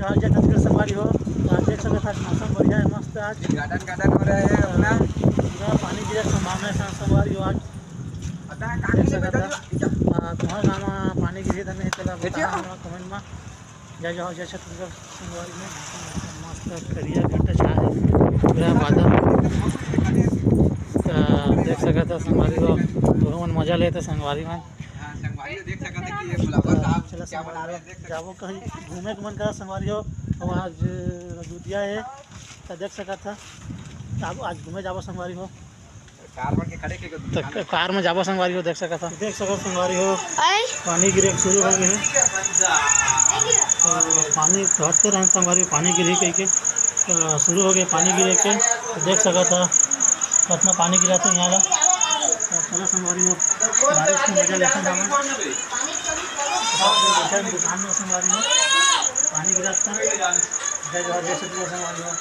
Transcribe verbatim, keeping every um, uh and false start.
जय छत्तीसगढ़ संगवारी हो। तो आज देख सकत हव, आज मौसम बढ़िया हे, मस्त हे आज। गार्डन, गार्डन हो रहा है अपना। पूरा पानी गिरे के संभावना हे संगवारी हो आज। पता है, देख सकत हव, आ, तुम्हर गाँव में पानी गिरही त नहीं, तेला बताहू हमला comment में। जय जोहार, जय छत्तीसगढ़ संगवारी हो। मस्त करिया घटा छाए हे, पूरा बादल। त देख सकत हव संगवारी हो, तुमन मजा लेत हव संगवारी मन। हाँ, संगवारी हो देख सकत हव कि ये बुलावर साहब चला क्या बना रहे हैं, देख सकत हव। जाबो कहीं घूमे के मन करा संगवारी हो, अउ आज रजूदिया हे, त देख सकत हव, जाबो, आज घूमे जाबो संगवारी हो। कार मन के खड़े के तो कार में जाबो संगवारी हो, देख सकत हव। देख सकत हव संगवारी हो, आय। पानी गिरे के शुरू हो गे हे। तो पानी कहते रहन संगवारी हो, पानी गिरही कहिके, तो शुरू हो गे पानी गिरे के। तो देख सकत हव कतना पानी गिरत हे यहाँ ला। तो चलो संगवारी हो, बारिश के मजा लेथन हमन। दुकान में संगवारी हो, पानी गिरत हे। जय जोहार, जय छत्तीसगढ़ संगवारी हो।